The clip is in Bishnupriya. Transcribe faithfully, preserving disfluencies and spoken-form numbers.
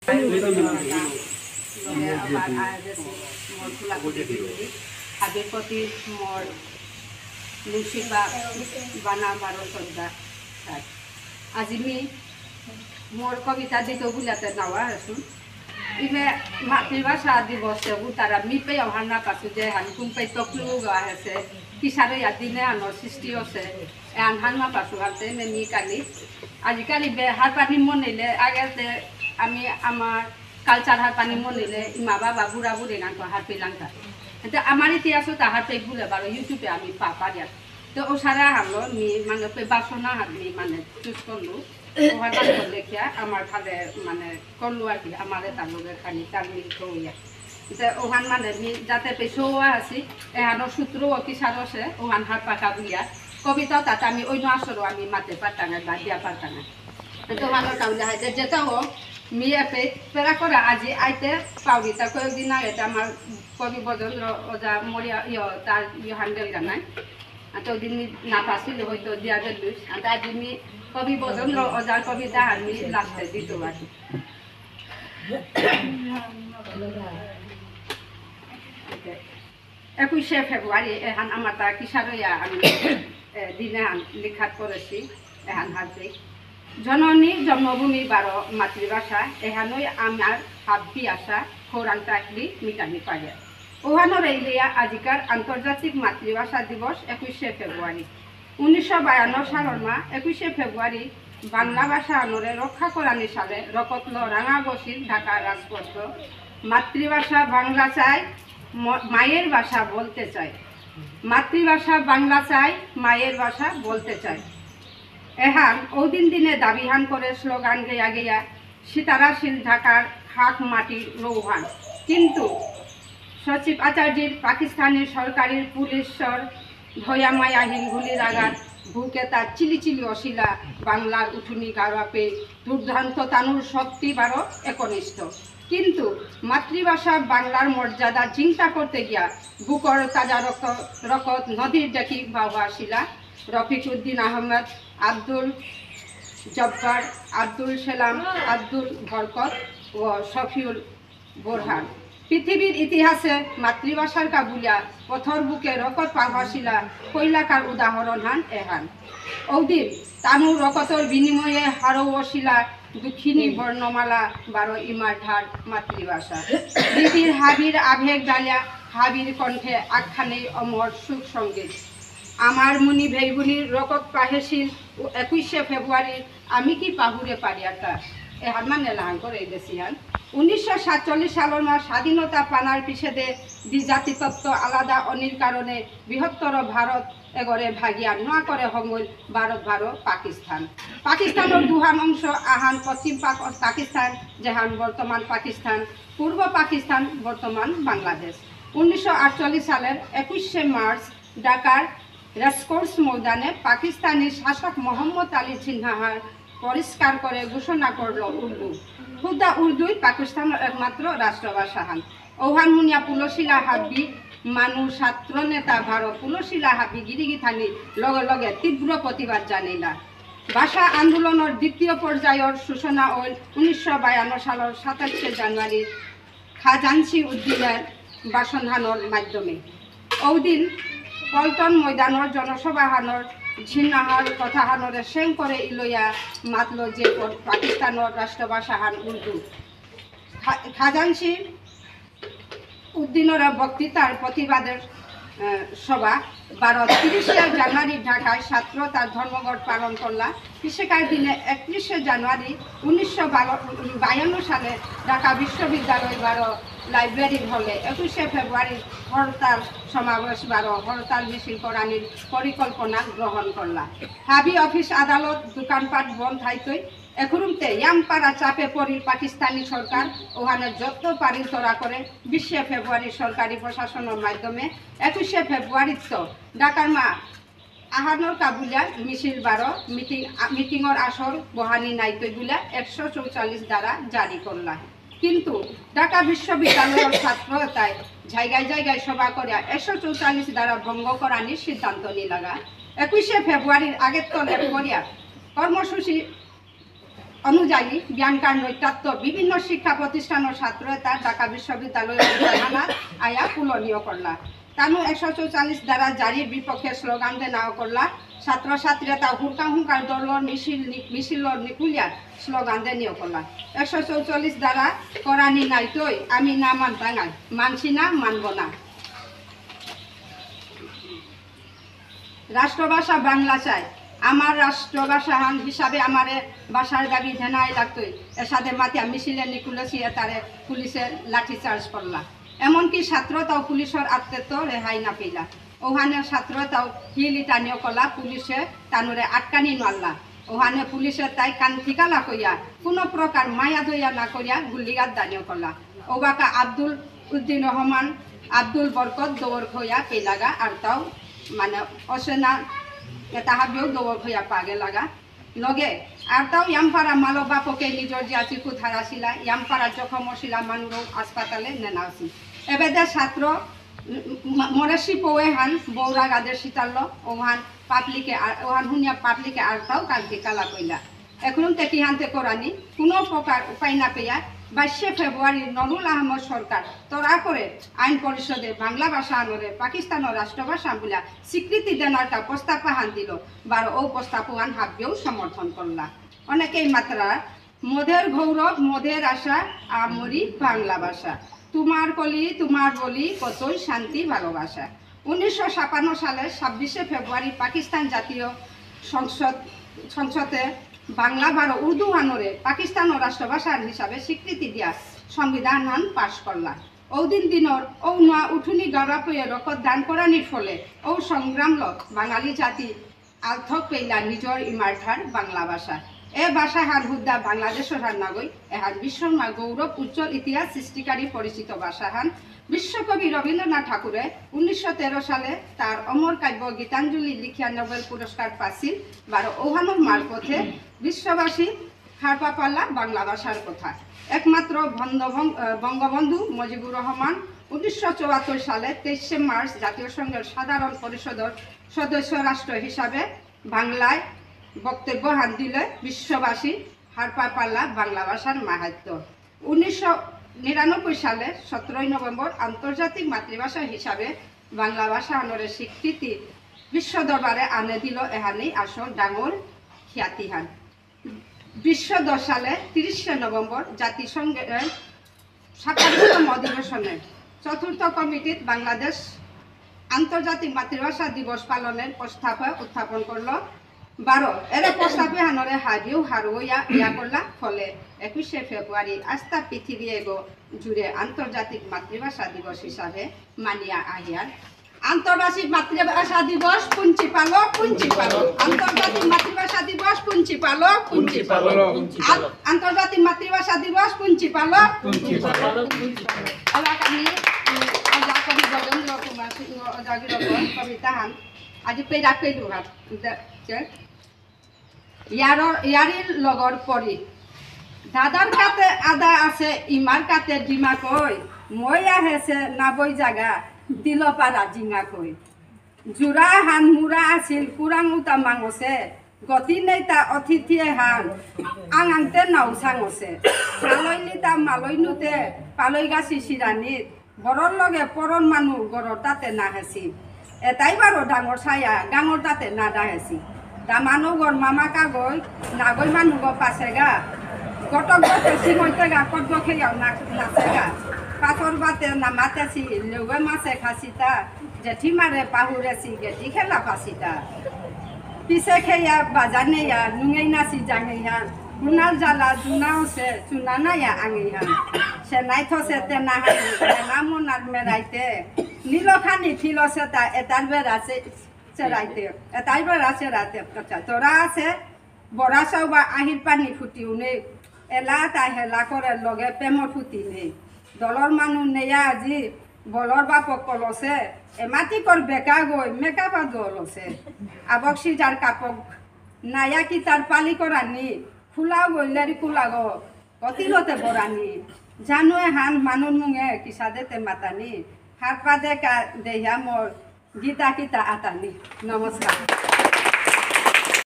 হাবির প্রতি মোর লুচিপা বানা বারো শ্রদ্ধা। আজি মি মোর কবিতা দিত বুলাতে নাওয়া আসুন। ইমে মাতৃভাষা দিবস এগু তারা মি পেয়াও হার না পাসু যে হান কুম্পেই তকলু গা হেসে, কিসারে ইয়া দিনে আনর সৃষ্টি অসে, এহান হার না পাসু হারতে মে মি কালি। আজিকালি বে হারপানি মনেইলে আগেতে আমি আমার culture হারপানি মনেইলে ইমা বাবা বুড়া বুড়ি গান তো হারপেইলাংতা। এতে আমার ইতিহাসও তা হারপেই বুলে বারো YouTube-এ আমি পা পারিয়া। তো ও সারা হারলো মি মানে পে বাসনা হার মি মানে choose করলু। ওহান মানে করলে কিয়া আমার খালে মানে করলু আর কি, আমারে তার লগে খানি তাল মিল তো ইয়া। তো ওহান মানে মি যাতে পেশো আসি, এহানো সূত্র ও কিসার অসে, ওহান হারপাকা বুলিয়া। কবিতা তাতে আমি অন্য আসরও আমি মাতে পারতাম না, বাদ দিয়া পারতাম না। তো ওহানো তাহলে হাইতে যেটা হোক, মি এপে পেরা করে আজি আইতে পাউরি, তা কয়েকদিন আগে তো আমার কবি ব্রজেন্দ্র ওঝা মরিয়া, ইয়, তার ইয় হান্ডেল জানাই। আর তো দিন না পাসিলে হয়তো দিয়া গেল। আর তাই দিন কবি ব্রজেন্দ্র ওঝার কবিতা আমি লাস্টে দিত আর কি। একুশে ফেব্রুয়ারি এহান আমার তা কিসারইয়া আমি, এ, দিনে আন লিখাত করেছি, এহান হাতে। জননী জন্মভূমি বারো মাতৃভাষা, এহানই আমার হাব্বি আশা, খৌরাং তাকলি মিটানি পারে। ওহানরে ইলিয়া আজিকার আন্তর্জাতিক মাতৃভাষা দিবস একুশে ফেব্রুয়ারি। উনিশশো বায়ান্ন সালর মা একুশে ফেব্রুয়ারি বাংলা ভাষা আনরে রক্ষা করানি সালে রকতলো রাঙা গসিল ঢাকার রাজপথ। মাতৃভাষা বাংলা চাই, ম-, মায়ের ভাষা বলতে চাই। মাতৃভাষা বাংলা চাই, মায়ের ভাষা বলতে চাই। এহান ওদিন দিনে দাবিহান করে স্লোগান গেয়া গেয়া সিতারা সিল ঢাকার হাক মাটির রৌহান। কিন্তু সচিব আচার্যের পাকিস্তানি সরকারের পুলিশর ধয়া মায়াহীন গুলির আঘাত বুকে তার চিলি চিলি অশিলা বাংলার উঠুনি গারুয়াপে দুর্দান্ত তানুর শক্তি বারো একনিষ্ঠ। কিন্তু মাতৃভাষা বাংলার মর্যাদা চিন্তা করতে গিয়া বুকর তাজা রক্ত, রকত নদীর ডাকি বাহুয়া শিলা রফিক উদ্দিন আহমেদ, আব্দুল জব্বার, আব্দুল সেলাম, আব্দুল বরকত ও শফিউল বোরহান। পৃথিবীর ইতিহাসে মাতৃভাষার কাবুলিয়া পথর বুকে রকত পাহাসিলা কইলাকার উদাহরণ হান এহান। ঔদিন তানু রকতর বিনিময়ে হারৌ অশিলা দুঃখিনী বর্ণমালা বারো ইমার ঠার মাতৃভাষা। রীতির হাবির আবেগ ডালিয়া হাবির কণ্ঠে আখ্যানে অমর সুখ সঙ্গীত। আমার মুনি ভেইবুনির রকত পাহেসিল ও একুশে ফেব্রুয়ারি আমি কি পাহুরে পারিয়াতা? এহান মানে লাহান করে দেসিয়ান। উনিশশো সাতচল্লিশ সালর মা স্বাধীনতা পানার পিছেদে দ্বিজাতি তত্ত্ব আলাদা অনির কারণে বৃহত্তর ভারত এগরে ভাগিয়া নোয়া করে হঙইল ভারত ভারো পাকিস্তান। পাকিস্তানর দুহান অংশ আহান পশ্চিম পাক-, পাকিস্তান, যেহান বর্তমান পাকিস্তান, পূর্ব পাকিস্তান, বর্তমান বাংলাদেশ। উনিশশো আটচল্লিশ সালের একুশে মার্চ ঢাকার রেসকোর্স ময়দানে পাকিস্তানি শাসক মোহাম্মদ আলী জিন্নাহার পরিষ্কার করে ঘোষণা করল উর্দু। হুদা উর্দুই পাকিস্তানর একমাত্র রাষ্ট্রভাষা হান। ঔহান হুনিয়া পুলসিলা হাবি মানু ছাত্র নেতা বারো পুলসিলা হাবি গিরিগিথানি লগে লগে তীব্র প্রতিবাদ জানাইলা। ভাষা আন্দোলনর দ্বিতীয় পর্যায়র সূচনা অইল উনিশশো বায়ান্ন সালর সাতাশে জানুয়ারি খাজানসি উদ্দিনর ভাষণহানর মাধ্যমে। ঔদিন পল্টন ময়দানর জনসভাহানর জিন্নাহার কথাহানরে সেং করে ইলয়া মাতল যে প-, পাকিস্তানর রাষ্ট্রভাষাহান উর্দু। খা-, খাজানসি উদ্দিনর বক্তৃতার প্রতিবাদের, আহ, সভা বারো তিরিশে জানুয়ারি ঢাকায় ছাত্র তার ধর্মঘট পালন করলা। পিছেকার দিনে একত্রিশে জানুয়ারি উনিশশো বায়ান্ন সালে ঢাকা বিশ্ববিদ্যালয় বারো লাইব্রেরির হলে একুশে ফেব্রুয়ারি হরতাল সমাবেশ বারো হরতাল মিছিল করানির পরিকল্পনা গ্রহণ করলা। হাবি অফিস আদালত দোকানপাট বন্ধ থাইতই এখুরুমতে ইয়ামপারা চাপে পড়িল পাকিস্তানি সরকার, ওহানে যত পারিল তরা করে বিশে ফেব্রুয়ারি সরকারি প্রশাসনর মাধ্যমে একুশে ফেব্রুয়ারিত ঢাকার মা আহানর কাবুলিয়া মিছিল বারো মিটিং, আ, মিটিংর আসর বহানি নাইতই বুলিয়া একশো চৌচল্লিশ ধারা জারি করলা। কিন্তু ঢাকা বিশ্ববিদ্যালয়র ছাত্র তাই জায়গায় জায়গায় সভা করিয়া একশো চৌচল্লিশ ধারা ভঙ্গ করানির সিদ্ধান্ত নিলাগা। একুশে ফেব্রুয়ারির আগেত্ত লেপ করিয়া কর্মসূচি অনুযায়ী বিয়ানকার নৈতাত্ত বিভিন্ন শিক্ষা প্রতিষ্ঠানর ছাত্র এতা ঢাকা বিশ্ববিদ্যালয় আয়া পুলনিও করলা। তানু একশো চৌচল্লিশ ধারা জারির বিপক্ষে স্লোগান দেনাও করলা। ছাত্র ছাত্রী এতা হুরকা হুঙ্কার দলর মিছিল নি-, মিছিলর নিকুলিয়া স্লোগান দেনিও করলা। একশো চৌচল্লিশ ধারা করানি নাইতই আমি না মানতাঙাই, মানছি না, মানব না। রাষ্ট্রভাষা বাংলা চাই, আমার রাষ্ট্রভাষা হান হিসাবে আমারে ভাষার দাবি জানাই লাগতই। এসাদে মাতিয়া মিছিলে নিকুলেছি, এতারে পুলিশে লাঠি চার্জ করলা। এমনকি ছাত্রতাও পুলিশর আত্তে তো রেহাই না পেলা। ওহানে ছাত্রতাও হিলি টানিও কলা, পুলিশে তানুরে আটকানি নারলা। ওহানে পুলিশে তাই কান্তিকালা কইয়া কোনো প্রকার মায়া দয়া না করিয়া গুল্লিগাত দানিও কলা। ওবাকা আব্দুল উদ্দিন রহমান, আব্দুল বরকত দৌড় খইয়া পেলাগা, আর তাও মানে অসেনা এতা হাবিও দৌড় খইয়া পাগে লাগা। লগে আর তাও ইয়ামপারা মালক বাপকে নিজর জিয়াচি কুথারা ছিলা, ইয়ামপারা জখম অসিলা মানুরও হাসপাতালে নেনা অসি। এবেদে ছাত্র ম-, ম-, মরেশি পৌয়ে হান বৌরা গাদের সিতারলো, ওহান পাবলিকে আর, ওহান হুনিয়া পাবলিকে আর তাও কান্তি কালা কইলা। এখন তে কি হানতে করানি, কোনো প্রকার উপায় না পেয়া বাইশে ফেব্রুয়ারি নুরুল আহমদ সরকার তরা করে আইন পরিষদে বাংলা ভাষা আনরে পাকিস্তানর রাষ্ট্রভাষা বুলা স্বীকৃতি দেনার তা প্রস্তাব আহান দিল, বারো ও প্রস্তাব আহান হাবিয়েও সমর্থন করলা। অনেকেই মাতরা, মোদের গৌরব, মোদের আশা, আমরি বাংলা ভাষা। তোমার কলি, তোমার বলি, কতই শান্তি ভালোবাসা। উনিশশো ছাপ্পান্ন সালের ছাব্বিশে ফেব্রুয়ারি পাকিস্তান জাতীয় সংসদ, সংসদে বাংলা বারো উর্দু হানরে পাকিস্তানর রাষ্ট্রভাষা হিসাবে স্বীকৃতি দিয়া সংবিধান হান পাশ করলা। ঔদিন দিনর ঔ নোয়া উঠুনি গাওরা পয়ে রকত দান করানির ফলে ঔ সংগ্রামলো বাঙালি জাতি আলথক পেইলা নিজর ইমারঠার বাংলা ভাষা। এ ভাষা হান হুদ্দা বাংলাদেশর হান নাগই, এহান বিশ্বর মা গৌরব উজ্জ্বল ইতিহাস সৃষ্টিকারী পরিচিত ভাষা হান। বিশ্বকবি রবীন্দ্রনাথ ঠাকুরে উনিশশো তেরো সালে তার অমর কাব্য গীতাঞ্জলি লিখিয়া নোবেল পুরস্কার পাছিল, বারো ঔহানর মারফতে বিশ্ববাসী হারপা পাল্লা বাংলা ভাষার কথা। একমাত্র বন্ধ-, বং-, আহ, বঙ্গবন্ধু মুজিবুর রহমান উনিশশো চুয়াত্তর সালে তেইশে মার্চ জাতীয় সংঘের সাধারণ পরিষদর সদস্য রাষ্ট্র হিসাবে বাংলায় বক্তব্য হান দিলে বিশ্ববাসী হারপা পাল্লা বাংলা ভাষার মাহাত্ম্য। উনিশশো নিরানব্বই সালে সতেরোই নভেম্বর আন্তর্জাতিক মাতৃভাষা হিসাবে বাংলা ভাষা হানরে স্বীকৃতি বিশ্ব দরবারে আনে দিল, এহানি আসল ডাঙর খ্যাতি হান। বিশ্ব দশ সালে তিরিশে নভেম্বর জাতিসংঘের সাতাশতম অধিবেশনে চতুর্থ কমিটিত বাংলাদেশ আন্তর্জাতিক মাতৃভাষা দিবস পালনের প্রস্তাবে উত্থাপন করল। বারো এর প্রস্তাবে হানরে হাবিও হারুয়া ইয়া করলা, ফলে একুশে ফেব্রুয়ারি আস্তা পৃথিবী এগো জুড়ে আন্তর্জাতিক মাতৃভাষা দিবস হিসাবে মানিয়া আহিয়ার। আন্তর্জাতিক মাতৃভাষা দিবস পুঞ্চি পালক, পুঞ্চি পালক। আন্তর্জাতিক মাতৃভাষা দিবস পুঞ্চি পালক, পুঞ্চি পালক। আন-, আন্তর্জাতিক মাতৃভাষা দিবস পুঞ্চি পালক, পুঞ্চি পালক। আলাকানি, উম, আজ কবি গজেন্দ্র কুমার সিংহ অজাগির কবিতা হান। আজি পেরা পেলু হাত। দে-, যে, ইয়ারর, ইয়ারির লগর পরি। দাদার কাতে আদা আছে, ইমার কাতে ডিমা কই। মই আহেছে নাবই জাগা, দিল পারা জিঙা কই। জুরা হান মুরা আছিল, কুরাং উতা মাঙছে। গতি নেই তা অতিথি হান, আঙাংতে নাও সাঙছে। সালইলি তা মালই নুতে, পালই গাছি সিরানিত। বরর লগে পরর মানু গরর তাতে না হেসি। এতাই বারো ডাঙর সায়া, ডাঙর তাতে না ডাহেসি। দামানো গর মামা কাগই, নাগই মানু গো পাসেগা। গটক গতে সিমইতেগা, কত গো খেয়াও না, নাসেগা। পাথর বাতে না মাতেসি, লেউগে মাসে খাসিতা। জেঠি মারে পাহুরেসি, গেটি খেলা পাসিতা। পিছে খেয়া বাজানেয়া, নুঙেই নাসি জাঙেইহান। হুনাল জালা জুনাওসে, চুনানায়া আঙেইহান। সে নাই থসে তে না হানি, না মনার মেরাইতে। নীলখানি ফিলসে তা এতার বেড়াসে, সেরাইতে। এতাই বেড়াসে রাতে, আচ্ছা, তোরা আছে, বড়া সাউবা আহির পানি ফুটিও নেই। এলা তা হেলা করে লগে প্রেমর ফুটি নেই। দলর মানু নেয়া আজি, বলর বাপক কলসে। এমাটি কর বেকা গই, মেকা পা দলসে। আবক সিজার কাপক নায়া কি তার পালি করানি, খুলাও গইলারি কুলাগো, কতিলতে বরানি, জানুয়ে হান মানুর মুঙে কিসাদেতে মাতানি, হারপাদে কা দেহিয়া মোর গীতা কিতা আতানি। নমস্কার।